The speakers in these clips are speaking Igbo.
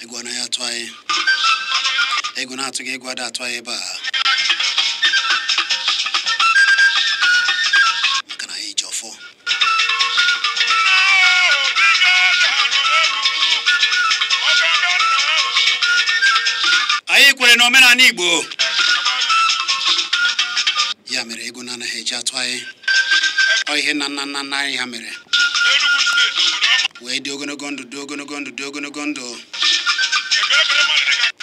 Egwu anaghị atụ anyị, egwu na-atụ gị, egwu ada atụ anyị ebe a, maka na anyị ji ọfọ. Anyị kwere na omenala Igbo, ya mere egwu na-anaghị eji atụ anyị. Ọ ihe nna nna nna nna anyị ha mere wee dị ogologo ndụ, dị ogologo ndụ, dị ogologo ndụ.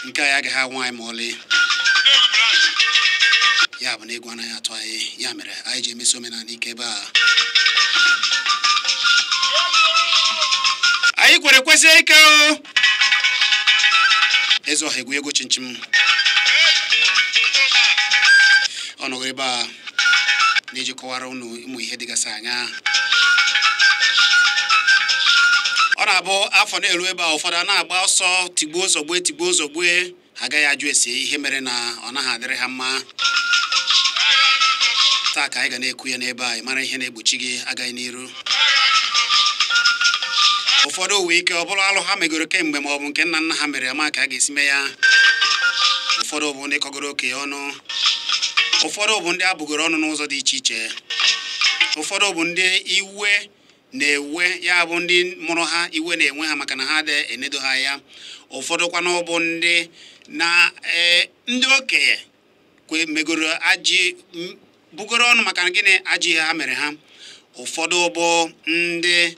Nke anyị agaghị anwụ anyị ma ọlị. Ya bụ na egwu anaghị atụ anyị, ya mere anyị ji emesi omenala ike ebe a. Anyị kwere kwesie ike o. Eze ọha egwu ego chinchim ọ nọrọ ebe a na-eji kọwara unu ụmụ ihe dịgasị anya. Ọ na-abụ afọ na-eru ebe a, ụfọdụ a na-agba ọsọ tigbuo zọgbue tigbuo zọgbue, ha agaghị ajụ ese ihe mere na ọ naghị adịrị ha mma. Taa ka anyị ga na-ekwu ya n'ebe a, ị mara ihe na-egbochi gị agaghị n'iru. Ụfọdụ uwe ike ọ bụrụ alụ ha megoro kemgbe ma ọ bụ nke nna nna ha mere ama ka a ga-esi mee ya. Ụfọdụ bụ ndị kọgoro okenye ọnụ, ụfọdụ bụ ndị abụgoro ọnụ n'ụzọ dị iche iche, ụfọdụ bụ ndị iwe na-ewe, ya bụ ndị mụrụ ha iwe na-enwe ha maka na ha adịghị enedo ha ya. Ụfọdụ kwanụ bụ ndị na ndị okenye kwe megoro ajị bugoro ọnụ maka gịnị ajọ ihe ha mere ha. Ụfọdụ bụ ndị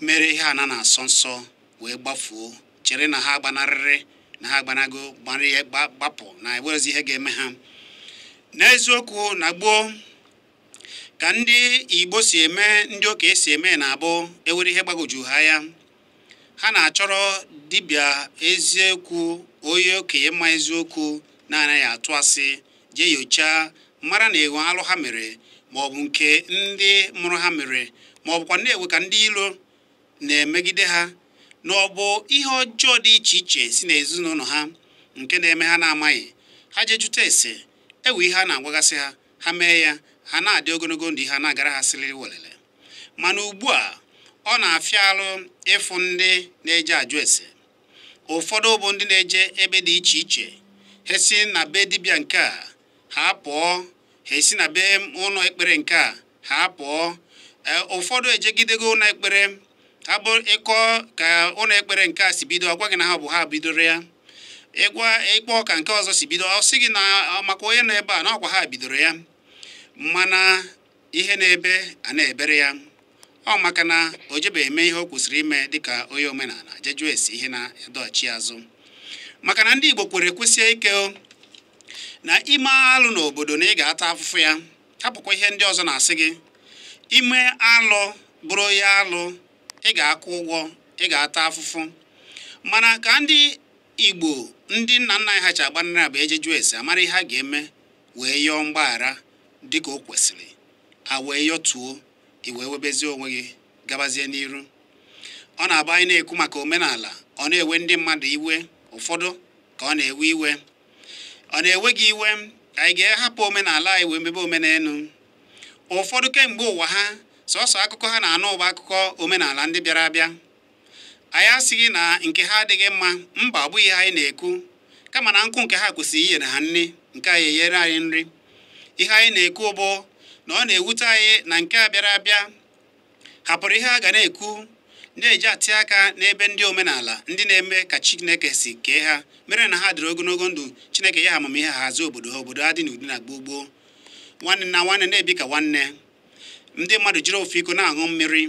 mere ihe a na na-asọ nsọ wee gbafuo, chere na ha gbanarịrị na ha gbanago gbapụ na ewerezi ihe ga-eme ha. N'eziokwu na gboo ka ndị Igbo si eme, ndị okenye si eme na-abụ ewere ihe gbagwoju ha ya, ha na-achọrọ dibịa eziokwu, onye okenye mma eziokwu na-anaghị atụ asị, jee nyochaa mara na ewu alụ ha mere ma ọ bụ nke ndị mụrụ ha mere, ma ọ bụkwa na-ewe ka ndị ilo na-emegide ha, na ọ bụ ihe ọjọọ dị iche iche si n'ezinụlọ ha nke na-eme ha na-amaghị. Ha jee jụta ese, ewe ihe a na-agwagasị ha, ha mee ya, ha na-adị ogologo ndụ, ihe a na-agara ha sịrị welele. Mana ugbu a ọ na-afịa alụ ịfụ ndị na-eje ajụ ese. Ụfọdụ bụ ndị na-eje ebe dị iche iche, ha si na be dibịa nke a ha pụọ, ha esi na be ụlọ ekpere nke a ha pụọ. Ụfọdụ ejegidego ụlọ ekpere, ha bụ ịkọ ka ụlọ ekpere nke a si bido, ọ gwa gị na ha bụ ha bidoro ya. Ịgwa ịkpọ ka nke ọzọ si bido, ọ sị gị na maka onye nọ ebe a na ọkwa ha bidoro ya. Mana ihe na-ebe a na-ebere ya, ọ maka na o jebe eme ihe o kwesịrị ime dịka onye omenala, jee jụọ ese ihe na-edọghachi azụ. Maka na ndị Igbo kwere kwesie ike na ime alụ n'obodo na ị ga-ata afụfụ ya. Hapụkwa ihe ndị ọzọ na-asị gị, ime alụ bụrụ ya alụ, ị ga-akwụ ụgwọ, ị ga-ata afụfụ. Mana ka ndị Igbo ndị nna nna anyị ha ji agbanarị bụ eje jụọ ese amara ihe a ga-eme wee yọọ mgbaghara dịka o kwesịrị, a wee yọtuo, i wee webezie onwe gị gabazie n'iru. Ọ na-abụ anyị na-ekwu maka omenala, ọ na-ewe ndị mmadụ iwe, ụfọdụ ka ọ na-ewe iwe. Ọ na-ewe gị iwe, anyị ga-ahapụ omenala anyị wee mebe omenelu. Ụfọdụ kemgbe ụwa ha sọsọ akụkọ ha na-anụ bụ akụkọ omenala ndị bịara abịa. Anyị asịghị na nke ha adịghị mma, mba, ọ bụghị ihe anyị na-ekwu, kama na nkụ nke ha kwesịrị inyere ha nri, nke anyị enyere anyị nri. Ihe anyị na-ekwu bụ na ọ na-ewute anyị na nke a bịara abịa hapụrụ ihe a ga na-ekwu, na-eji atị aka n'ebe ndị omenala ndị na-eme ka Chineke si kee ha, mere na ha dịrị ogologo ndụ, Chineke ya ha amamihe ha hazie obodo ha, obodo ha dị n'udo na gboo gboo. Nwanne na nwanne na-ebi ka nwanne, ndị mmadụ jiri ofu iko na-aṅụ mmiri,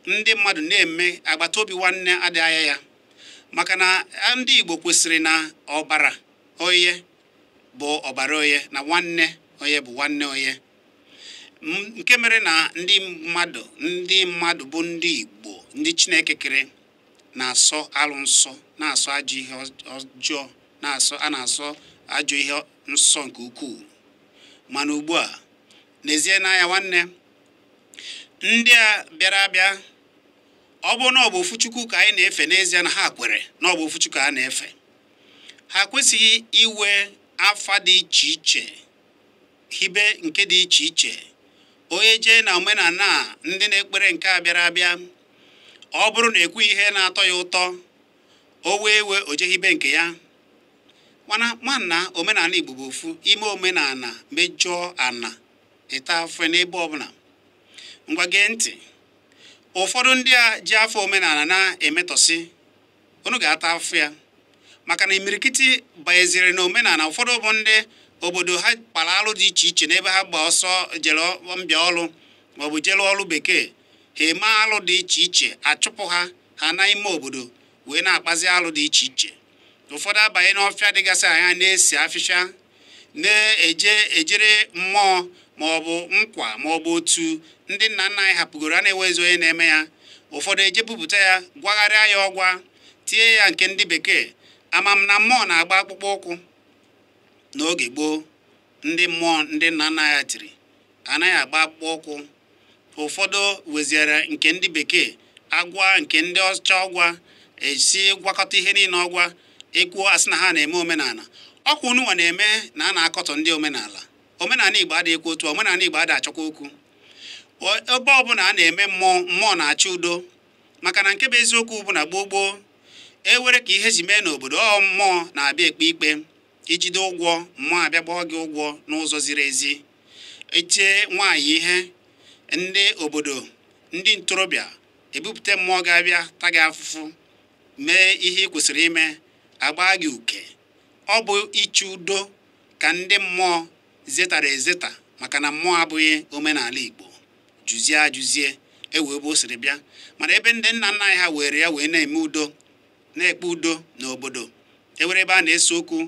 ndị mmadụ na-eme agbata obi nwanne adịghị anya ya. Maka na ndị Igbo kwesịrị na ọbara onye bụ ọbara onye, na nwanne onye bụ nwanne onye. Nke mere na ndị mmadụ bụ ndị Igbo, ndị Chineke kere, na-asọ alụ nsọ, na-asọ ajọ ihe ọjọọ, a na-asọ ajọ ihe nsọ nke ukwuu. Mana ugbu a n'ezie n'anya nwanne, ndị a bịara abịa, ọ bụ na ọ bụ ofu Chukwu ka anyị na-efe n'ezie, na ha kwere na ọ bụ ofu Chukwu ka a na-efe, ha kwesịghị iwe afa dị iche iche, hibe nke dị iche iche. Onye jee na omenala ndị na-ekpere nke a bịara abịa, ọ bụrụ na ekwu ihe na-atọ ya ụtọ, o wee ewe o jee hibe nke ya. Mana nwanna, omenala Igbo bụ ofu. Ime omenala mejọọ ana ịta afọ n'ebe ọbụla. Ngwa gee ntị, ụfọdụ ndị a ji afọ omenala na-emetọsị, unu ga-ata afọ ya, maka na imirikiti banyeziri na omenala. Ụfọdụ bụ ndị obodo ha kpara alụ dị iche iche n'ebe ha gba ọsọ jere mbịa ọlụ maọbụ jere ọlụ bekee, ha eme alụ dị iche iche, achụpụ ha ha n'ime obodo wee na-akpazi alụ dị iche iche. Ụfọdụ abanye n'ọfịa dịgasị anya na-esi afịfịa, na-eje ejere mmụọ maọbụ nkwa maọbụ otu ndị nna nna anyị hapụgoro a na-enwezi onye na-eme ya. Ụfọdụ eje bupụta ya, gwagharịa ya ọgwa, tie ya nke ndị bekee. Ama m na mmụọ na-agba akpụkpọ ụkwụ. N'oge gboo, ndị mmụọ ndị nna nna ya tiri anaghị agba akpụkpọ ụkwụ. Ụfọdụ weziere nke ndị bekee, agwa nke ndị ọcha ọgwa, esi gwakọta ihe niile ọgwa, ekwuo asị na ha na-eme omenala. Ọkwa ununwa na-eme na a na-akọtọ ndị omenala. Omenala Igbo adịghịkwa otu, omenala Igbo adịghị achọkwa okwu. Ebe ọbụla a na-eme mmụọ, mmụọ na-achọ udo. Maka na nke bụ eziokwu bụ na gboo gboo, ewere ka ihe ji mee n'obodo, ọ mmụọ na-abịa ekpe ikpe. Ijide ụgwọ, mmụọ abịa gbaa gị ụgwọ n'ụzọ ziri ezi. Etie nwaanyị ihe, ndị obodo, ndị ntorobịa ebupụta mmụọ ga-abịa ta gị afụfụ, mee ihe ị kwesịrị ime, agba gị uke. Ọ bụ ịchọ udo ka ndị mmụọ zetara ezeta, maka na mmụọ abụghị omenala Igbo. Jụzie ajụzie ewe ebe o siri bịa. Mana ebe ndị nna nna anyị ha were ya wee na-eme udo, na-ekpe udo n'obodo, ewere ebe a na-ese okwu,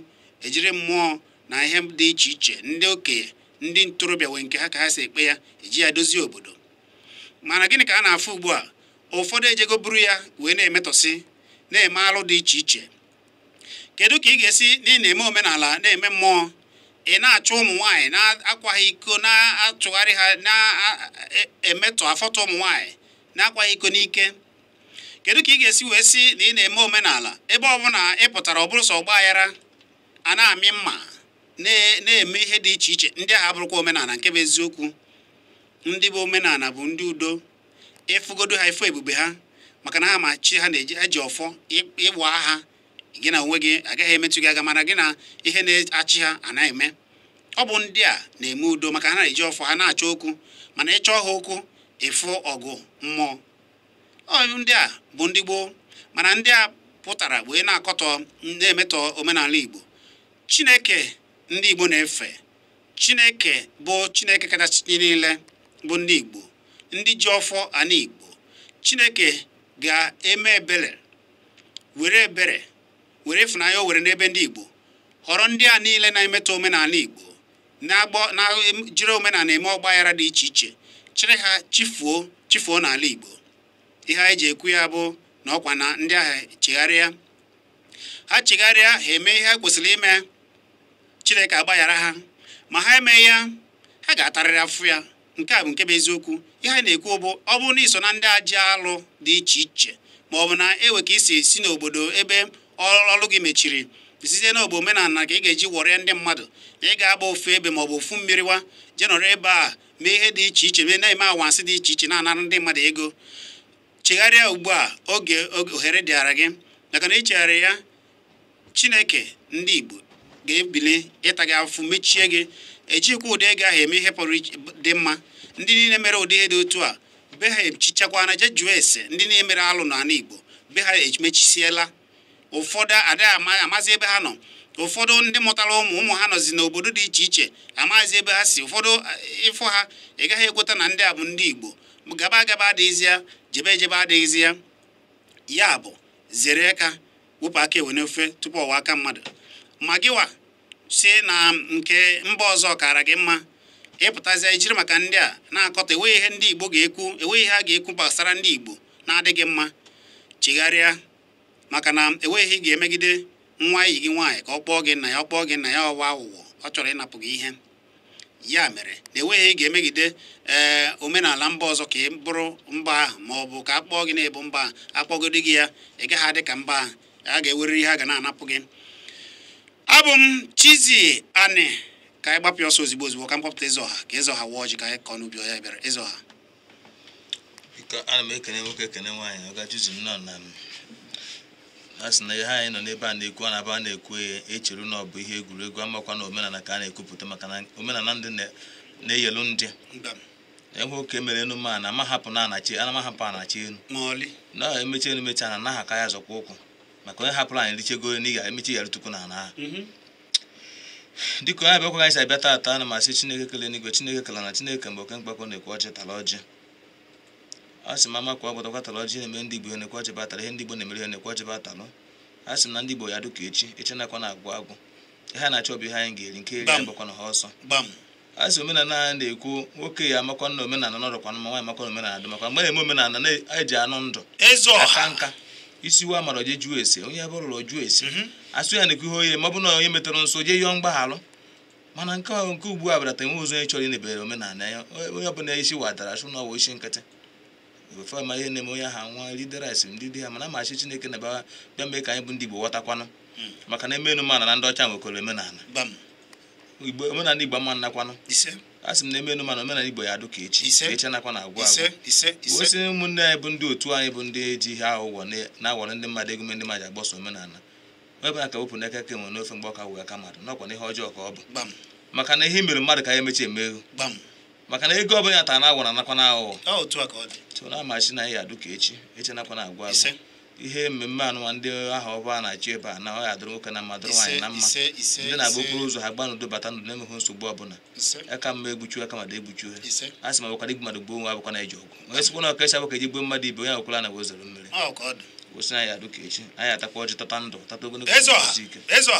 ejiri mmụọ na ihe dị iche iche, ndị okenye, ndị ntorobịa wee nke ha ka ha si ekpe ya, eji ya dozie obodo. Mana gịnị ka a na-afụ ugbu a? Ụfọdụ ejego buru ya wee na-emetọsị, na-eme alụ dị iche iche. Kedu ka ị ga-esi na ị na-eme omenala, na-eme mmụọ, ị na-achọ ụmụ nwaanyị, na-akwaghị iko, na-atụgharị ha, na-emetọ afọtọ ụmụ nwaanyị, na-akwaghị iko n'ike? Kedu ka ị ga-esi wee sị na ị na-eme omenala ebe ọbụla ị pụtara ọ bụrụ sọ ọgba aghara, a na-amị mma, na-eme ihe dị iche iche? Ndị ahụ abụrụkwa omenala. Nke bụ eziokwu, ndị bụ omenala bụ ndị udo. Ịfụgodo ha, ịfụ ebube ha, maka na ha ma chi ha na-eji eji ọfọ ịgba ha. Gị na onwe gị agaghị emetụ gị aka, mana gị na ihe na-achị ha anaghị eme. Ọ bụ ndị a na-eme udo, maka ha na-eji ọfọ ha na-achọ okwu. Mana ịchọọ ha okwu, ịfụ ọgụ mmụọ. Ọ ndị a bụ ndị gboo. Mana ndị a pụtara wee na-akọtọ, na-emetọ omenala Igbo. Chineke ndị Igbo na-efe, Chineke bụ Chineke kachasị niile, bụ ndị Igbo, ndị ji ọfọ ana Igbo. Chineke ga-eme ebere, were ebere, were ịfụnanya o were n'ebe ndị Igbo, họrọ ndị a niile na-emetọ omenala Igbo, na-agbọ na jiri omenala eme ọgbaghara dị iche iche, chịrị ha chifuo chifuo n'ala Igbo. Ihe anyị ji ekwu ya bụ na ọkwa na ndị ahụ chegharịa, ha chegharịa, ha eme ihe ha kwesịrị ime, Chineke agbaghara ha. Ma ha emeghị ya, ha ga-atarịrị afụ ya. Nke a bụ nke bụ eziokwu. Ihe anyị na-ekwu bụ, ọ bụrụ na iso na ndị a ji alụ dị iche iche, ma ọ bụ na ewe ka isi esi n'obodo ebe ọlụ gị mechiri site n'ogbe omenala ka ị ga-eji wọrịa ndị mmadụ, na ị ga-agba ofu ebe maọbụ ofu mmiri wa jee nọrọ ebe a mee ihe dị iche iche, mee na-eme awansị dị iche iche, na-anara ndị mmadụ ego, chegharịa ugbu a oge ohere dịara gị. Maka na ichegharị ya, Chineke ndị Igbo ga-ebili ịta gị afụfụ, mechie gị. Ejikwa ụdị ego ahụ eme ihe pụrụ dị mma. Ndị niile mere ụdị ihe dị otu a, be ha echichakwana, je jụọ ese. Ndị niile mere alụ n'ala Igbo, be ha emechisiela. Ụfọdụ adịghị amazi ebe ha nọ. Ụfọdụ ndị mụtara ụmụ ụmụ ha nọzi n'obodo dị iche iche, amaghịzi ebe ha si. Ụfọdụ ịfụ ha, ị gaghị ekweta na ndị a bụ ndị Igbo. Gaba agaba adịghịzi ya, jebe ejebe adịghịzi ya. Ya bụ, zere aka, wepụ aka ewe n'ofe tupu ọwa aka mmadụ. Ma gịwa si na nke mba ọzọ kara gị mma, ịpụtazie ijiri maka ndị a na-akọta, enweghị ihe ndị Igbo ga-ekwu, enweghị ihe a ga-ekwu gbasara ndị Igbo na-adịghị mma. Chegharịa, maka na enweghị ihe ị ga-emegide nwa enyi gị nwaanyị ka ọ kpọọ gị nna ya, ọ kpọọ gị nna ya, ọwa aghụghọ, ọ chọrọ ịnapụ gị ihe. Ya mere na enweghị ihe ị ga-emegide ee omenala mba ọzọ ka ị bụrụ mba ahụ, ma ọ bụ ka a kpọọ gị na-ebu mba ahụ. Akpọgodi gị ya, ị gaghị adị ka mba ahụ. A ga-ewere ihe a ga na-anapụ gị. Abụ m Chizzy Ani. Ka anyị gbapụ ọsọ ozigbo ozigbo ka m kpọpụta Eze Ọha ka Eze Ọha wụọ ọjị ka anyị kọọ n'ubi ọya bịara. Eze Ọha. Biko, ana m ekene nwoke, ekene nwaanyị. Ọ gajuzi m nọ na m a sị na ihe anyị nọ n'ebe a na-ekwu, a na-aba na-ekwu echeru na ọ bụ ihe egwuregwu, amakwa na omenala ka a na-ekwupụta, maka na omenala ndị na-eyelu ndị enwe oke mere enu ma na amahapụ na anachi ana mahapụ anachi enu na emechi enu mecha na anaghị aka ya zọkwa ụkwụ, maka onye hapụrụ anyị richego enu ga emechi ya rutukwu na ana ahụ. Dịka onye abịakwa anyị si abịa taata, ana m asị Chineke kele n'igwe, Chineke kele na Chineke mgbe oke mkpakọ na-ekwu ọjị tara ọjị. A sị m amakwa ọgbọdọkwa tara ọjị na-eme ndị Igbo ihe na-ekwu ọjị batara, ihe ndị Igbo na-emere ihe na-ekwu ọjị batalụ. A sị m na ndị Igbo ya dịka echi echi nakwa na-agwụ agwụ, ihe a na-achọ bụ ihe anyị ga-eri, nke eri agbakwa na ha ọsọ. A sị omenala a na-ekwu nwoke ya amakwa na omenala nọrọkwa mma, nwaanyị amakwa na omenala dị, maka mgbe na-eme omenala na-eji anụ ndụ aka nka isiwa mara oje jụọ ese, onye ebe ụlọ jụọ ese, asụ ya na-ekwu ihe onye ma ọ bụ na onye metara nso jee yọọ mgbaghalụ. Mana nke ugbu a bịara enwe ụzọ onye chọrọ ịnebere omenala ya, onye ọbụla isi wadara asụ na ọwa isi nkịtị ofe ma ihe na-eme onye ahụ nwa rideris ndị di ha. Mana amachi Chineke na bịa mee ka anyị bụ ndị Igbo ghọtakwanụ, maka na eme enumanụ na ndị ọcha nwekwara omenala Igbo, omenala Igbo ama nnakwanụ. A sị m na eme enumanụ omenala Igbo ya adụ ka echi echi nakwa na agwụ agwụ. Osi ụmụnne anyị bụ ndị otu anyị bụ ndị eji ihe aghụghọ na-awọrọ ndị mmadụ ego ndị mmadụ agbasa omenala, ebe a ka wepụ n'aka ka enwe n'ofe mgbe ọka wụ aka mmadụ n'ọkwa na ihe ọjọọ ka ọ bụ, maka na ihe mere mmadụ ka ya emechi eme ego, maka na ego ọbụla ya tara na agwụ na anakwa na aghụghọ. So na amachi na ihe adụ ka echi echi nakwa na agwụ agwụ. Ihe mmemme anụnwa ndị aha ọba na-achị ebe a na ọ ya adụrụ nwoke na mma, dụrụ nwaanyị na mma, ndị na-agba okporo ụzọ ha gba n'udo bata n'udo na-enweghị nsogbu ọbụla, aka mma egbuchu aka mmadụ egbuchu ha. A sị ma bụkwara igbu mmadụ gbuo nwa abụkwa na eji ọgụ onye sikwa na ọkacha abụ ka eji gbuo mmadụ ibe onye akwụkwala na wezoro mmiri. Kwụsị anyị adụ ka echi, anyị atakwa ọjị tata ndụ tata ogologo ike. Eze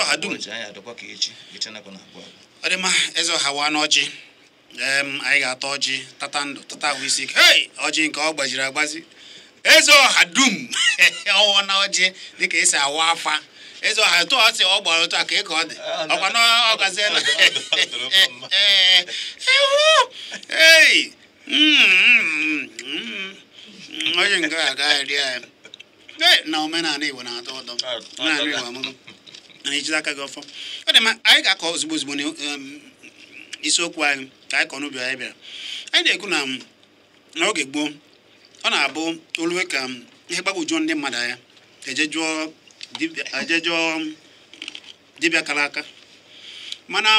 Ọha dum anyị adụkwa ka echi echi nakwa na agwụ agwụ. Ọ dị mma, Eze Ọha wa n'ọjị. Anyị ga-ata ọjị tata ndụ tata ahụ isi ike. Hei, ọjị nke ọ gbajiri agbazi. Eze Ọha dum ọwụ na ọjị dịka esi awa afa. Eze Ọha tụọ ọsị ọ gbara otu a ka ọ dị ọkwa na ọ gaziela. Ei, onye nke a agaghị ya na omenala Igbo na-atọ ụtọ, omenala Igbo amụgo na ejide aka gị ọfọ. Ọ dị mma, anyị ga-akọ ozugbo ozugbo na isiokwu anyị ka anyị kọọ n'ubi anyị bịara. Anyị na-ekwu na n'oge gboo ọ na-abụ olue ka ihe gbagwojuo ndị mmadụ anya, eje jụọ dibịa kara aka. Mana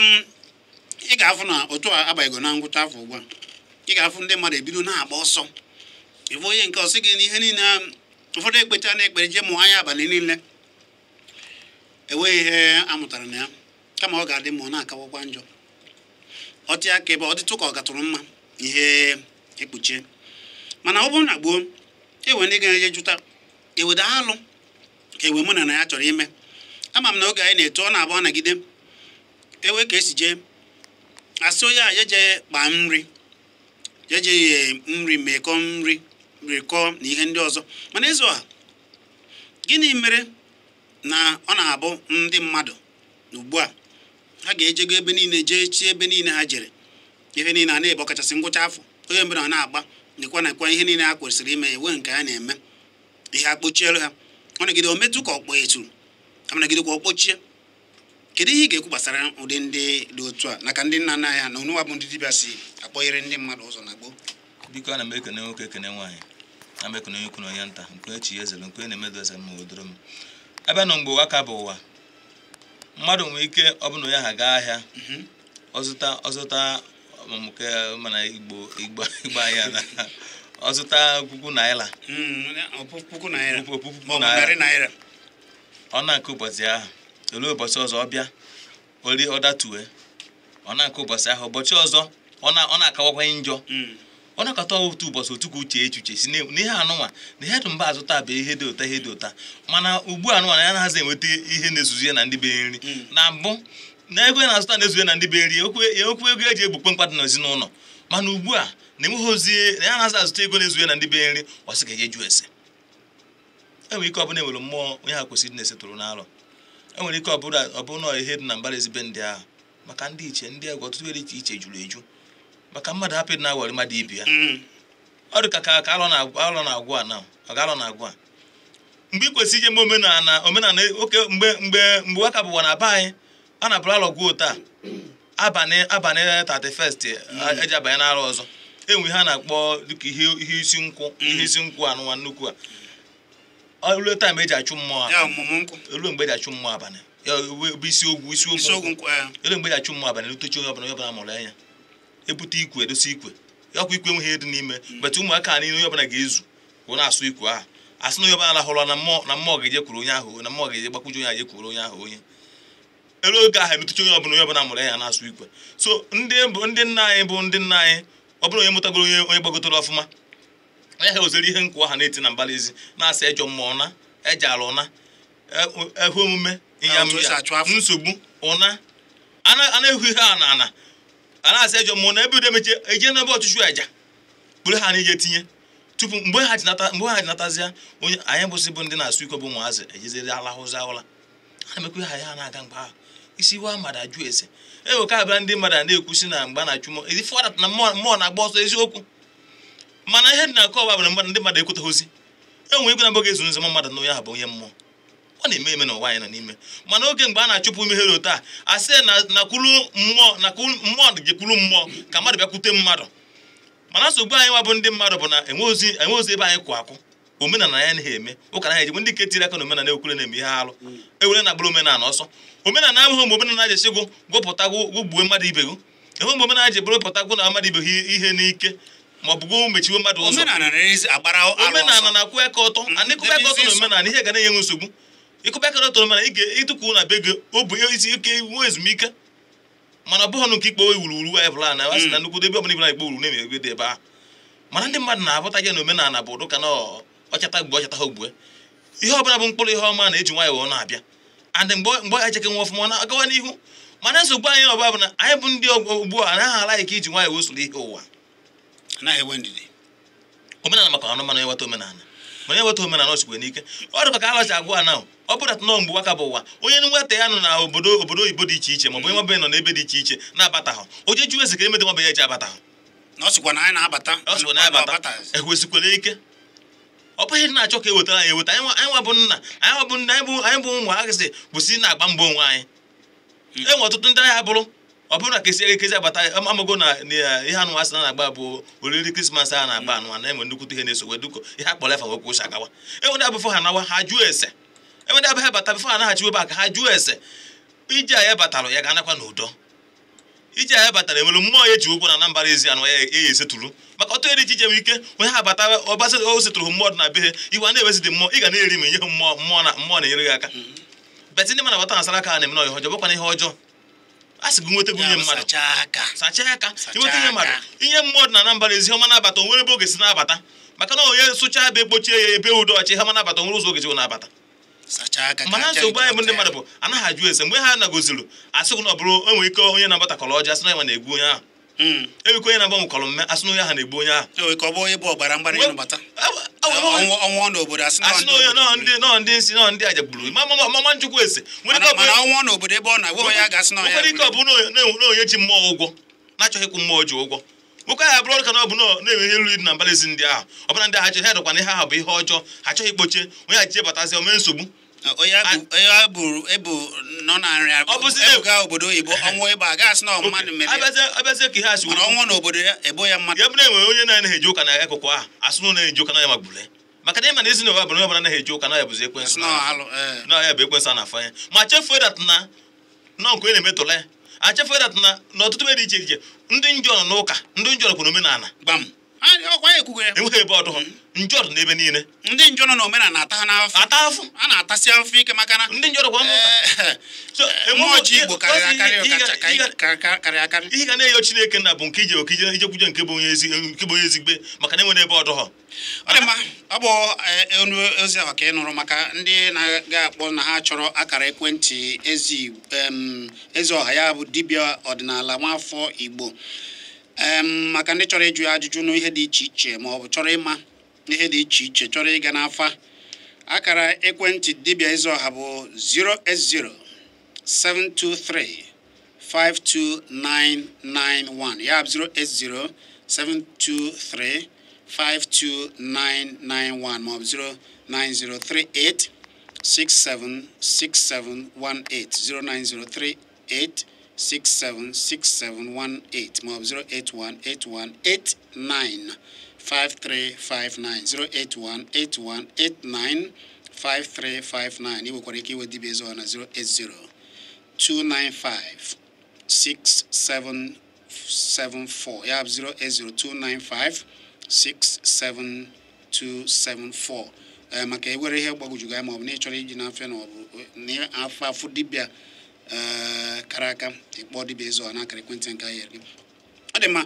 ị ga-afụ na otu a abaghịgo na ngwụcha afọ ugbu a, ị ga-afụ ndị mmadụ ebido na-agba ọsọ. Ịfụ onye nke ọsị gị na ihe niile ụfọdụ ekpecha na ekpere jee mụọ anya abalị niile, enweghị ihe a mụtara na ya, kama ọ ga-adị mma ọ na-akawakwa njọ. Ọtị aka ebe ọ dịtụ ka ọ gatụrụ mma ihe ekpuchie. Mana ọ bụrụ na gboo ewe ndị ga-eje jụta eweda alụ ka ewe mụ na ya chọrọ ime. Ama m na oge anyị na-eto ọ na-abụ ọ nagide ewe ka esi jee asị onye a jeje kpaa nri, jeje ye nri mekọ nri rikọọ na ihe ndị ọzọ. Mana Eze Ọha, gịnị mere na ọ na-abụ ndị mmadụ ugbu a ha ga-ejego ebe niile jee chi ebe niile ha jere ihe niile a na-ebe ọkachasị ngwụcha afọ onye mbere ọ na-agba nekwa nakwa ihe niile ha kwesịrị ime ewe nke ha na-eme ihe akpochielu ha, ọ nagide o metụ ka ọkpọ eturu amanagidekwa ọkpọchie. Kedu ihe ị ga-ekwu gbasara ụdị ndị dị otu a naka ndị nna nna ya na onụwa bụ ndị dibịa si akpọnyere ndị mmadụ ụzọ na gboo? Biko, ana m ekene nwoke ekene nwaanyị, ana m ekene onye ukwu na onye nta, nke onye chi ya ezelu, nke onye na-emedo eze ma odoro m. Ebe nọ mgbe ụwa ka bụ ụwa, mmadụ nwere ike ọ bụ na onye ahụ gaa ahịa ọzụta nke mana Igbo Igbo Igbo ahịa na ọzụta puku naira, puku naira maọbụ narị naira, ọ na-nke ụbọchị ahụ olee ụbọchị ọzọ ọ bịa oli ọdatue, ọ na-nke ụbọchị ahụ ụbọchị ọzọ ọ na-akawakwanye njọ, ọ na-akata otu ụbọchị otu ka uche echuche si n'ihe anụnwa na ihe dị mba azụta bụ ihe dị ụta ihe dị ụta, mana ugbu anụnwa na ya anaghịzi enweta ihe na-ezuzu ya na ndị be nri. Na mbụ na ego ya na-azụta na-ezu ya na ndị be nri okwu ego eji egbukpe mkpa dị n'ezinụlọ, mana ugbu a na-enweghị ozi na ya anaghịzi azụta ego na-ezu ya na ndị be nri, ọ sị ka eje jụọ ese. Enwere ike ọ bụla enwere mmụọ onye ha kwesịrị na-esetụrụ n'alọ, enwere ike ọ bụrụ na ihe dị na mbara ezibe ndị ahụ, maka ndị iche ndị egwu ọtụtụ dị iche iche juru eju, maka mmadụ hapụ ịdị na-awọrị mmadụ ibi ya. Ọ dị ka alọ na-agwụ a na ọ ga-alọ na-agwụ a, Mgbe ị kwesịrị ije eme omenala omenala oke mgbe mgbe mgbe waka bụwa na be anyị a na-abụrụ alọgwuo taa abalị abalị 31st eji abanye n'arọ ọzọ, enwe ihe a na-akpọ dịka ihe ihe isi nkwụ, ihe isi nkwụ anụnwa nnukwu a ruo time eji achụ mmụọ Ya abalị. ọmụmụ nkwụ. Ruo mgbe eji achụ mmụọ abalị ya bụ isi ogwu isi isi ogwu ogwu nkwụ. Nkwụ, ee. Elu mgbe eji achụ mmụọ abalị rutechi onye ọbụla, onye ọbụla mụrụ anya, ebute ikwe, edosi ikwe ya, ọkwa ikwe enweghị ihe dị n'ime betụ ụmụaka niile, onye ọbụla ga-ezu wụ na-asụ ikwe ahụ, asị na onye ọbụla lahụrụ na mmụọ, na mmụọ ga-eje kwuru onye ahụ, na mmụọ ga-eje gbakwuje onye ahụ, je kwuru onye ahụ. Onye elu oge ahụ emetụcha onye ọbụla, onye ọbụla mụrụ ya na-asụ ikwe. So ndị bụ ndị nna anyị bụ ndị nna anyị, ọ bụrụ onye mụtagoro, onye onye gbagotoro ọfụma, onye ha ozere ihe nkwụ ahụ na-eti na mbara ezi na-asa ejọ mmụọ na eje ala ụna ehu omume Otu o si achụ afọ. Nsogbu ụna a na-ehu ihe a na ana a na-asa ejọ mmụọ na ebe udo emeche eje n'ebe ọchụchụ aja kpụrụ ha na ije tinye tupu mgbe ha ji nata, mgbe ha ji natazịa onye anyị bụsị bụ ndị na-asụ ikwe bụ ụmụazị ejeziri alahụzi ụla ha na-emekwa ihe ha na-aga mgbe ahụ isi wa mmadụ ajụ ese ewe ka abịa ndị mmadụ a na-ekwusi na mgbe a na-achụ mmụọ ezi fọdat na mmụọ mmụọ na-agba ọsọ eziokwu. Mana ihe dị na nke ọba bụ na mmadụ ndị mmadụ ekwetaghịzi enwe igwe na mbụ ga-ezu nzọ mmadụ na onye ahụ bụ onye mmụọ ọ na-eme eme n'ụwa anyị nọ n'ime. Mana oge mgbe a na-achụpụ ime ihe taa, asị na nakwuru mmụọ, nakwuru mmụọ, jekwuru mmụọ ka mmadụ bịakwute mmadụ. Mana nsogbu anyị nwa bụ ndị mmadụ bụ na enwe ozi ebe anyị kwụ akwụ omenala ya anaghị eme ụka naghị ejigbo ndị ke tiri aka na omenala ekwure na-eme ihe alụ ewere na agbụrụ omenala ọsọ. Omenala abụghị mgbe omenala ji esi gụ gụpụta gụ gbuo mmadụ ibe gụ, enwe mgbe omenala ji bụrụ pụta gụ na mmadụ ibe gị ihe n'ike ma ọ bụ gụ mechiwe mmadụ ụzọ. Omenala na-erezi agbara alụ omenala ọsọ. Na-akwụ aka ọtọ and ịkụba aka ọtọ na omenala ihe ga na-enye nsogbu. Ịkụba aka ọtọ na omenala ị ga-ịtụkwu na be gị obu isi ike nwee ezumike, mana ọ bụghị nke ikpe wuruwuru anyị bụla na asị na nnukwu ebe ọbụla ibụla ikpe wuru na-eme ebe dị ebe ahụ. Mana ndị mmadụ na-abụta gị na omenala bụ ụdụ ka na ọchata gbuo ọchata ha ogbue ihe ọbụla bụ mkpụrụ ihe ọma na-eji nwayọọ na-abịa and mgbe mgbe echeke nwa ọfụma ọ na-agawa n'ihu. Mana nsogbu anyị ọbụla bụ na anyị bụ ndị ugbu a anaghị ala ike iji nwayọọ usoro ihe ụwa anaghị enwe ndidi. Omenala maka ọnụ, mana enweta omenala, mana enweta omenala osikwe n'ike ọ dịkwa ka alọchi agwụ a na ọ bụrụ nọọ mgbe waka bụ ụwa onye nweta ya nọ na obodo obodo oyibo dị iche iche maọbụ onye nwabenye nọ n'ebe dị iche iche na-abatahụ oje jụọ ese ka emede nwabenye eji abatahụ na ọ sịkwa na anyị na-abata ọ sịkwa na abata ekwesịkwara ike ọ bụghị na na-achọ ka ewetara anyị eweta anyị nwa bụ nna anyị nwa bụ nna anyị bụ ụmụ agịsị kwụsị na-agba mbọ onwe anyị. Enwe ọtụtụ ndị agha bụrụ ọ bụrụ na kesi ekezi agbata amago na ihe anụ asị na na-agba bụ oriri Krismas a na-agba anụ na enwe nnukwute ihe na-eso wee duko ihe akpọrọ efa wee kwụsị agawa. Enwe ndị abụfọ ha nawa ha jụọ ese, enwe ndị abụghị abata bifọ ha naghachi ebe a ka ha jụọ ese ije a ya batara ya ga-anakwa n'udo. Ije a ya batara enwere mmụọ ya eji ụgwọ na Anambra ezi anụ ya ya esetụrụ maka ọtụ eri iche nwere ike onye ha abata ọgbasa o setụrụ mmụọ dị na be ha iwe a na-ewezi dị mmụọ ị ga na-eri ma nye ha mmụọ mmụọ na mmụọ na-enyere gị aka betị ndị mana bata na asara aka na-eme na ihe ọjọọ bụkwa na ihe ọjọọ a sị gị nweta gị Ya nwunye bụ mmadụ sachaa aka sachaa aka Sachaa inweta ihe mmadụ aka. ihe mmụọ dị na Anambra ezi ọma na-abata onwere ebe oge si na-abata maka na onye sụchaa ebe kpochie ya ebe udo ọchị ihe ọma na-abata onwere ụzọ oge si na-abata. Sachaa aka ka Mana aja nsogbu anyị bụ ndị jupụta ya. mmadụ bụ anaghị ajụ ese mgbe ha nagoziri asị gị na ọ bụrụ enwere ike onye na-agbatakọrọ ọjị asị na ya na-egbu onye ahụ enwere ike onye na-agbanwe kọrọ mme asị na onye ahụ na-egbu onye ahụ Enwere ike ọ bụ onye bụ ọgbara mgbara elu bata ọnwụ n'obodo asị na asị na onye nọọ ndị nọọ ndị nsị nọọ ndị aja gburu ma ma ma ma njikwa ese nwere ike ọ bụ mana ọnwụ n'obodo ebe ọ na-enwe onye a ga-asị na ọ ya nwere ike ọ bụ na onye ji mmụọ ụgwọ na-achọghị ịkwụ mmụọ ji ụgwọ nwoke ahụ abụrụ ka na ọ bụ na-enwe ihe ruru na mbara ezi ndị ahụ ọ bụla ndị ahụ achọghị ha dọkwa na ihe ahụ bụ ihe ọjọọ ha achọghị ikpochie onye achịche batazi o mee nsogbu onye a buru ebu nọ na nrị Ọ bụzi na- ebuga obodo oyibo ọnwụ ebe a ga-asị na ọ mmadụ mere ya. Abịazie ka ihe a si Mana ọnwụ n'obodo ya ebo ya mmadụ ya bụrụ enwere onye na-anaghị eje ụka na akụkụ ahụ asụ na na-eje ụka na ya magburu ya maka na ịma na ezinụlọ bụ na onye ọbụla anaghị eje ụka na ya bụzi ekwensu asị na ọ alụ ee. na ya bụ ekwensu a na-afanye ma chefuo dat na nọ nke onye na-emetụla ya a chefuo dat na n'ọtụtụ ebe dị iche iche ndị njọ nọ n'ụka ndị njọ nọkwa n'omenala Gbam. Ọkwa ya ekwugo ya enweghị ebe ọdụ njọ dị n'ebe niile ndị njọ nọ n'omenala ata ha n'afọ ata afụ a na-atasị afọ ike maka na ndị njọ nọkwa n'ụka So, mmụọ chi Igbo karịrị akarị karịrị akarị ihe ga na-eyo Chineke na bụ nke ije oke ije ijekwuje nke bụ onye ezi nke bụ onye ezigbe maka na enwere ebe ọdụ ha ọ dị mma ọ bụ onu ozi ahụ ka ị nụrụ maka ndị na-aga akpọ na ha chọrọ akara ekwentị ezi eze ọha ya bụ dibịa ọdịnala nwafọ Igbo maka ndị chọrọ ịjụ ya ajụjụ n'ihe dị iche iche ma ọ bụ chọrọ ịma ihe dị iche iche chọrọ ịga n'afa akara ekwentị dibịa eze ọha bụ 080 723 52991 ya bụ 080 723 52991 maọbụ 09038 676718, 09038 676718 maọbụ 0818189 5359, 0818189 5359. Ị nwekwara ike iwe dibịa eze ọha na 080 295 6774, ya bụ 080 295 67274. Ee, maka ewere ihe gbagwojugo anya maọbụ na ị chọrọ iji n'afịa na ọ bụ na afọ afụ dibịa ee kara aka, ịkpọ dibịa eze ọha n'akara ekwentị nke anyị nyere gị. Ọ dị mma.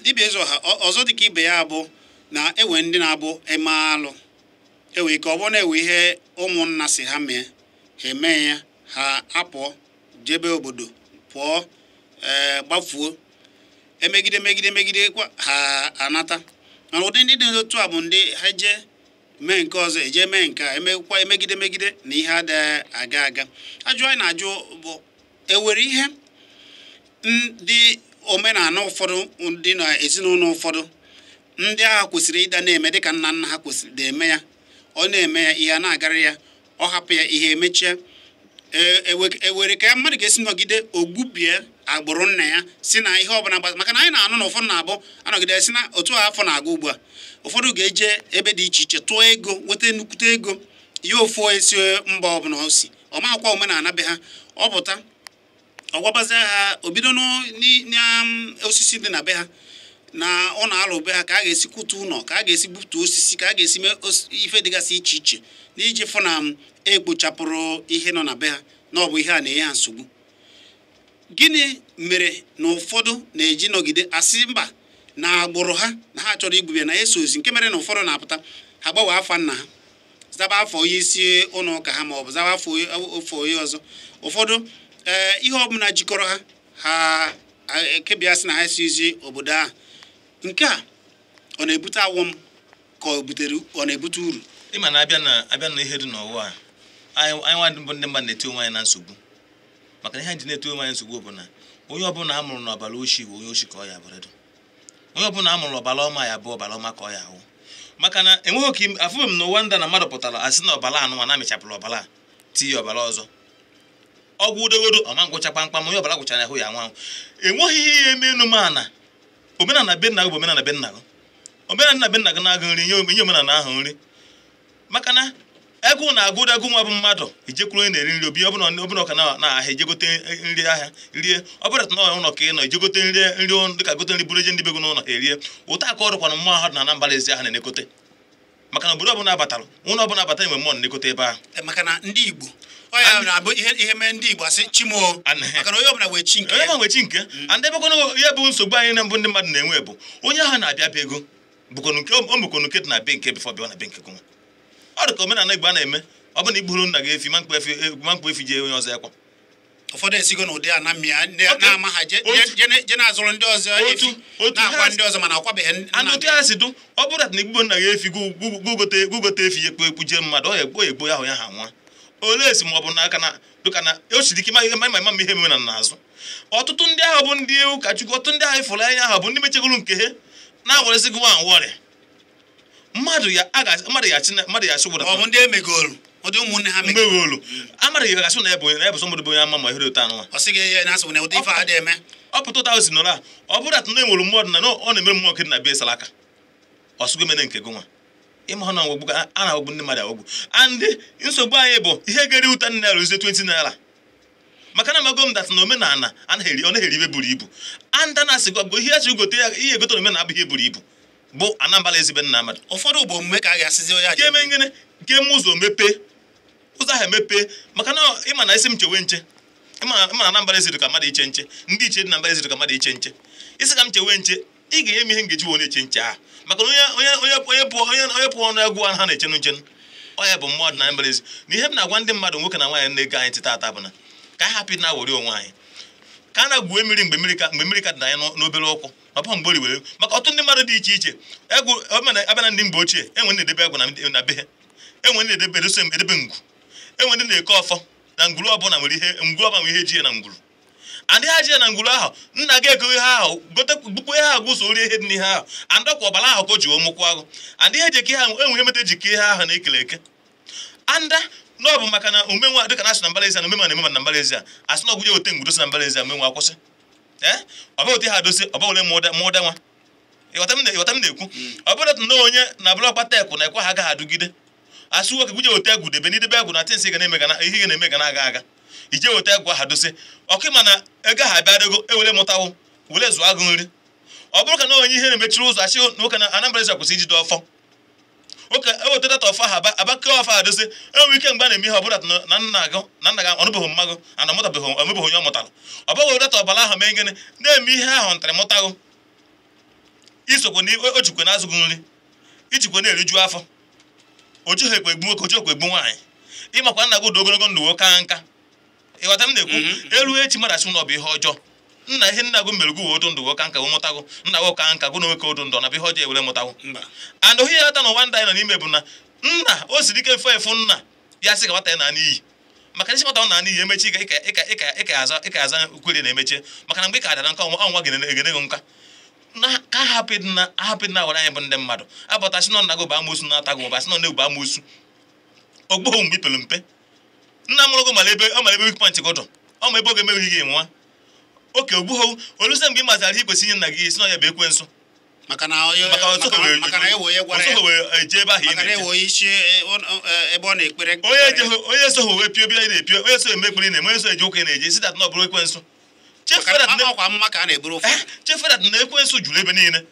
Dibịa eze ọha, ọzọ dị ka ibe ya bụ na ewe ndị na-abụ eme alụ, ewe ike ọ bụrụ na ewe ihe ụmụnna si ha mee, ha eme ya, ha apụọ jebe obodo pụọ, ee, gbafuo, emegide megide megide kwa ha anata. Mana ụdị ndị dị otu a bụ ndị ha jee mee nke ọzọ, eje mee nke a, emekwa emegide megide na ihe adịghị aga aga. Ajụ anyị na-ajụ bụ, ewere ihe ndị omenala ụfọdụ ndị na ezinụlọ ụfọdụ ndị agha kwesịrị ịda na-eme dịka nna nna ha kwesịrị na-eme ya, ọ na-eme ya ihe a na-agarị ya, ọ hapụ ya ihe emechie, ewere ka mmadụ ga-esi nọgide ogbubie agbụrụ nna ya si na ihe ọbụla gbasa? Maka na anyị na-anụ na ụfọdụ na-abụ anọgide si na otu a afọ na-aga ugbu a, ụfọdụ ga-eje ebe dị iche iche tụọ ego, nweta nnukwute ego ya, ofu esi mba ọbụla o si, ọ makwa omenala be ha, ọ pụta ọ gwabazie ha, o bido n'osisi dị na be ha na ụlọ alụ be ha, ka a ga-esi kwutu ụlọ, ka a ga-esi gbutuo osisi, ka a ga-esi mee ife dịgasị iche iche n'iji fụ na ekpochapụrụ ihe nọ na be ha, na ọ bụ ihe a na-enye ha nsogbu. Gịnị mere na ụfọdụ na-eji nọgide asị mba na agbụrụ ha, na ha chọrọ igbube na eso ozi, nke mere na ụfọdụ na-apụta ha gbanwee afa nna ha, zaba afọ onye isi ụlọ ụka ha, ma ọ bụ zaba afọ ofe onye ọzọ? Ụfọdụ, ee, ihe ọbụla jikọrọ ha, ha ekebịa sị na ha esizi obodo ahụ. Nke a ọ na-ebute awọm ka ọ butere, ọ na-ebute uru? Ịma na abịa na ihe dị n'ụwa a, anyị nwa bụ ndị mmadụ na-eti onwe anyị na nsogbu. Maka na ihe anyị ji na-eti onwe anyị nsogbu bụ na onye ọbụla a mụrụ n'ọbara oshi bụ onye oshi ka ọ ya bụrịdụ, onye ọbụla a mụrụ n'ọbara ọma ya bụ ọbara ọma ka ọ ya ahụ. Maka na enweghị ka afụghị m n'ụwa ndị na mmadụ pụtara asị na ọbara anụnwa na-amịchapụrụ ọbara a tinye ọbara ọzọ, ọgwụ udogodo ọma ngwụcha kpamkpam, onye ọbara gwụchara ahụ ya anwụ anwụ. Enweghị ihe ya eme enu mana omenala be nna gị bụ omenala be nna gị, omenala be nna gị na-agụ nri nye omenala ahụ nri. Maka na egwu na-agụ egwu nwa bụ mmadụ ijekwuru onye na-eri nri obi, ọbụna ọbụna ọka na ahịa ijegote nri ahịa rie, ọ bụrụ na ụlọ ka ị nọ ijegote nri nri dịka gote nri buru eje ndị be gị n'ụlọ ha erie. Ụta aka ọrụkwana mmụọ ahụ dị na Anambra ezi ahụ na-enekote, maka na obodo ọbụla abatara, ụlọ ọbụla abata, enwe mmụọ na-enekote ebe ahụ. Maka na ndị Igbo, ọ ya na-abụ ihe mee ndị Igbo asị chimoo, maka na onye ọbụla wee chi nke onye ma nwe chi nke and ebekwana ihe bụ nsogbu anyị na mbụ ndị mmadụ na-enwe bụ onye ahụ na-abịa be ego bụkwanụ nke o mekwanu nke dị na be nke before bịa na be nke gụnwa. Ọ dị ka omenala Igbo a na-eme, ọ bụ na igburu nna gị efi ma mkpa efi ma mkpa efi jee onye ọzọ ekwa. Ụfọdụ esigo n'ụdị a na mmịa na-ama ha je na-azụrụ ndị ọzọ efi, na-akwa ndị ọzọ, mana akwabeghị nna. Otu ha si dụ, ọ bụrụ na igbugbo nna gị efi, gụgote efi ya ekpo ekwu jee mmadụ, ọ ya egbo egbo ya ahụ ya ha nwa ole esi, ma ọ bụ n'aka na dịka na o siri ike ịma ịma ịma ihe mere na n'azụ. Ọtụtụ ndị ahụ bụ ndị ụkọchukwu, ọtụtụ ndị ahụ ịfụrụ anya ahụ bụ ndị mechegoro nke ha na-awerezi gị nwa nwọrị mmadụ ya a ga mmadụ ya achị mmadụ ya achị gwụrụ. Ọ bụ ndị emegoro, ụdị ụmụnne ha megoro. Mmegolu amara ya gasị na ya bụ na ya bụ somebody bụ onye ama ma ihe dị otu anụnwa. Ọ sị gị ihe na-asị na ụdị ife a adịghị eme. Ọ pụta ụta ahụ si nọrọ a, ọ bụrụ atụ na enwere mmụọ dị na ọ na-emere mmụọ nke dị na be sara aka ọsụgo mene nke gị nwa ịma ha na ọgbụgbụ a na-agbụgbụ ndị mmadụ agbụgbụ. And nsogbu anyị bụ ihe ga-eri ụta naira ozie 20 naira, maka na amago m that na omenala anaghị eri, ọ naghị eri ibe buru ibu. And na asị gị ihe achị gote ya, ihe egote na omenala abụghị ihe buru ibu bụ Anambra ezigbo nna mmadụ. Ụfọdụ bụ omume ka a ga-asịzi onye ka eme ngene ka eme ụzọ mepee, ụzọ ahụ emepee, maka na ịma na isi m chewe nche, ịma na Anambra eziri ka mmadụ iche nche, ndị iche dị na mbara eziri ka mmadụ iche nche. Isi ka m chewe nche, ị ga-enye m ihe m ga-eji wee na-eche nche ahụ, maka na onye pụọ ọnụ egwu ha na-echenu nchenu, ọ ya bụ mmụọ dị na Anambra ezi. Na ihe m na-agwa ndị mmadụ, nwoke na nwaanyị na-ege anyị ntị taata, bụ na ka anyị hapụ ịdị na-awọrị onwe anyị, ka a na-gwuo mmiri mgbe mmiri ka dị anyị n'obere ụkwụ, ọ bụghị mgbe o riwere. Maka ọtụtụ ndị mmadụ dị iche iche, egwu abịa na ndị mgbe ochie, enwe ndị na-edebe egwu na be ha, enwe ndị na-edebe edosa edebe ngwu, enwe ndị na-eke ọfọ na ngwuru ọbụla nwere ihe, ngwuru ọbụla nwere ihe ji ya na ngwuru. Andị ha ji ya na ngwuru ahụ, nna gị ego ihe ahụ gote gbukwa ihe ahụ gwụso rie ihe dị n'ihe ahụ. Andị ọkwa ọbara ahụ ka o ji wee mụkwa agụ. Andị ihe eji eke ihe ahụ enwe ihe meta eji ke ihe ahụ na-ekele eke. Anda na ọ bụ maka na omenwa dịka na asị na mbara ezi a na omenwa na-eme na mbara ezi a asị na ọgwụje weta ngwuru si na mbara ezi a omenwa akwụsị. Ee, ọ bụ otu ihe adosi ọ bụ ole mụda nwa. Ịghọta m na-ekwu. Ọ bụrụ na onye na bụrụ ọkpata ekwu na ekwe ha agaghị adụgide. Asị nwoke gwuje weta egwu debe n'idebe egwu na tensị ga na-eme ga ihe ga na-eme ga na-aga aga. Ije weta egwu aha dosi ọkụ ma na ego ahụ abịadego ewere mụtawo were zụọ agụ nri. Ọ bụrụ ka na onye ihe na-emechiri ụzọ achị nwoke na Anambra ezi kwụsị ijide ọfọ. Oke eweta data ọfọ ahụ abakee ọfọ ahụ dosi enwe ike mgbe a na-eme ihe ọ bụla na nna gị ọnụbeghị mmagụ ana ọmụtabeghị omebeghị onye ọ mụtara. Ọ bụghị data ọbara ahụ mee gịnị na-eme ihe ahụ ntịrịmụtago. Isokwe na o jikwe na-azụ gị nri, ijikwe na-eriju afọ. Ojughị ekwe egbu nwoke, ojughị ekwe egbu nwaanyị. Ịmakwa nna gị ụdị ogologo ndụ nwoke nka. Ịghọta m na-ekwu elu echi mmadụ asị na ọ bụ ihe ọjọọ. Nna ihe nna gị mere gị wee odu ndụ nwoke nka wee mụtago. Nna gị ka nka gụ na nwoke odu ndụ na bụ ihe ọjọọ ewere mụtago. And ohi ya ghọta n'ụwa ndị anyị nọ n'ime bụ na nna o siri ike mfe efu nna ya sị ka nwata ya na n'iyi. Maka na isi nwata na n'iyi emechi ịka aza ukwere na-emechi maka na mgbe ị ka dara nka ọnwa gị ego nka. Na ka hapụ na wara anyị bụ ndị mmadụ abọtasị nọ nna gị bụ amoosu na-ata gị maọbụ asị nọ na-egbu amoosu ogboho mgbe ipelu mpe. Nna mụrụ gị mara ebe ọ mara ebe weak point gị dọ ọ ma ebe ọ ga-emeghị gị nwa oke ogbuho oluse mgbe ị mazara ihe kwesịrị inye nna gị isi na ya bụ ekwensu maka na eje ebe ahụ ebe ọ na-ekpere onye soghị wee pio bịa na-epio onye so eme ekpere na-eme onye so eje ụka na-eje si dat na ọ bụrụ ekwensu. Cheferat na ekwensu juru ebe niile.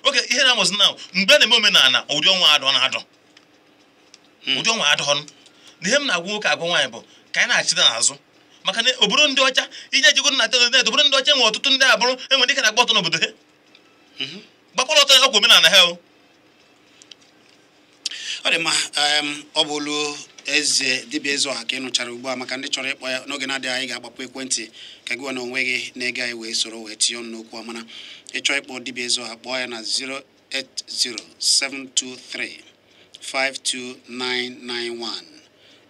Oke ihe na-amụzi na mgbe na-eme omenala ụdị ọnwa adọ na-adọ ụdị ọnwa adọ na ihe m na-agwa nwoke agwa nwaanyị bụ ka anyị na-achịta n'azụ maka na obodo ndị ọcha ije ejego na tenet obodo ndị ọcha enwe ọtụtụ ndị abụrụ enwe ndị ka na-agba ọtọ n'obodo ha gbakwara ọtọ ọkwa omenala ha. Ọ dị mma, ọ bụ olu eze dibịa eze ọha ka ị nụchara ugbu a. Maka ndị chọrọ ịkpọ ya n'oge na-adịghị anyị ga-agbapụ ekwentị ka gị na onwe gị na-ege anyị wee soro wee tinye ọnụ n'okwu a. Mana ịchọ ịkpọ dibịa eze ọha kpọọ ya na 08072352991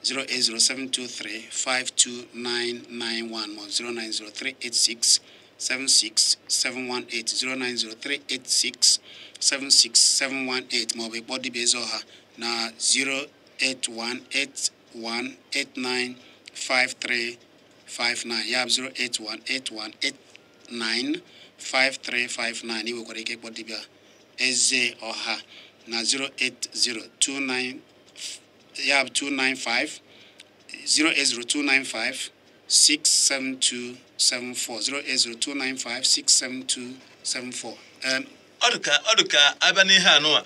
08072352991 ma 09038676718 09038676718 ma ọ bụ ịkpọ dibịa eze ọha na 08181895359 ya bụ 08181895359. Ị nwekwara ike ịkpọ dibịa eze ọha na 08029 ya bụ 295 08029567274 08029567274. Ọ dị ka abịa n'ihe anụwa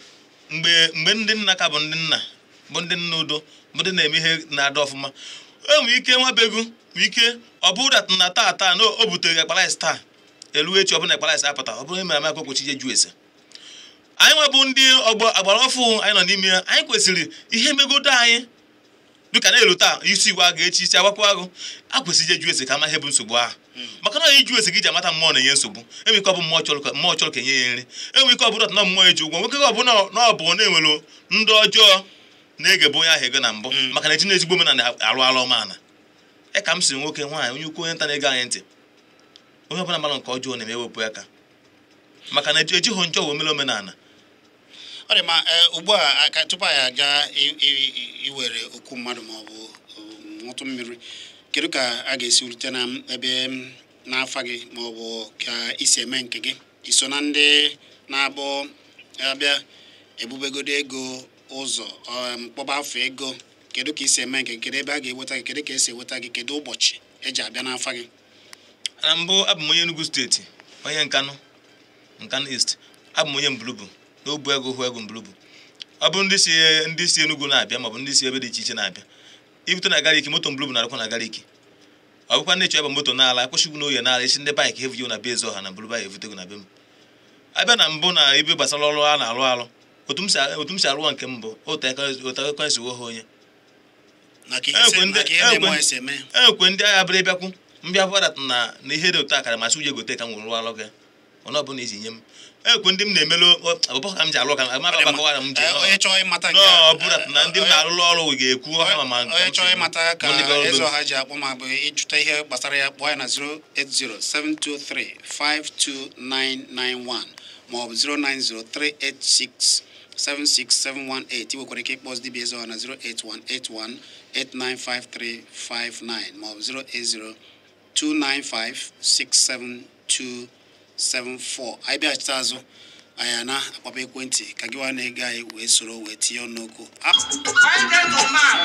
mgbe ndị nna ka bụ ndị nna bụ ndị nna udo bụ ndị na-eme ihe na-ada ọfụma enwe ike nwabego nwee ike ọ bụrụ dat na taa na o butere ekparaịs taa elu echi ọ bụla ekparaịs apụta ọ bụrụ emere amaka okwochi je ju ese. Anyị nwa bụ ndị ọgbọ agbara ọfụ anyị nọ n'ime ya anyị kwesịrị ihe megodo anyị dịka na-elu taa isi igwe agụ echi isi agbakwa agụ a kwesịrị ije ju ese ka ama ihe bụ nsogbu ahụ. Maka na iju ese gị ji amata mmụọ na-enye nsogbu. Enwe ike ọ bụ mmụọ chọrọ ka enye ya nri, enwe ike ọ bụrụ na mmụọ eji ụgwọ, nwoke ọ bụ na ọ bụ na-enwere ndị ọjọọ na-egebe onye ahụ ego na mbụ maka na eji na ezigbo omenala arụ arụ ọmaala. E ka m siri nwoke nwaanyị onye ukwu onye nta na-ege anyị ntị onye ọbụla mara nke ọjọọ na-eme ewepụ aka maka na ejighị njọ wee mere omenala. Ọ dị mma. Ugbu a ka tupu anyị aga iwere okwu mmadụ ma ọ bụ ṅụtụ mmiri, kedu ka a ga-esi rute na ebe n'afa gị ma ọ bụ ka isi eme nke gị? Iso na ndị na-abụ abịa ebubegodo ego ụzọ mkpọba afọ ego, kedu ka isi eme nke gị? Kedu ebe a ga-eweta gị? Kedu ka esi eweta gị? Kedu ụbọchị eji abịa n'afa gị? Na mbụ abụ m onye Enugu steeti, onye Nkanu, Nkanu East. Abụ m onye Mbulubu n'obu ego hụ ego Mbulubu. Ọ bụ ndị si Enugu na-abịa maọbụ ndị si ebe dị iche iche na-abịa ibute na gariki moto Mbulubu na-arụkwa na gariki. Ọ bụkwa ndị chọọ ebe moto na-ala akwụsịgbu n'oye na-ala isi ndị baịkị evujo na be eze ọha na Mbulubu ahụ evutego na be m. Abịa na mbụ na ebe gbasara ọrụ a na-arụ arụ otu m si arụwa nke mbụ otu aka esi ha onye enwekwe ndị agha bịara ịbịakwu mbịa bọdat na ihe dị otu akara masị uche gote ka m nwere alụ gị Onye ọbụla iji nye m ekwe ndị m na-emelu ọbụbọ ka m ji alụ ka ma agbakọwara m ji Onye chọọ ịmata nke a, ọ bụrụ na ndị m na-arụrụ ọrụ ga-ekwu ha ma nke onye m chọọ si ịmata ka bụ ndị bịara Eze ọrụ. Ọha ji akpọ ma bụ ịjụta ihe gbasara ya, kpọọ ya na 08072352991 ma ọ bụ 09038676718. Ị nwekwara ike ịkpọ dibịa Eze Ọha na 08181895359 ma ọ bụ 08029567274. Anyị bịachite azụ, anyị na-akpọba ekwentị ka gị nwa na-ege anyị wee soro wee tinye ọnụ okwu. Find them to man.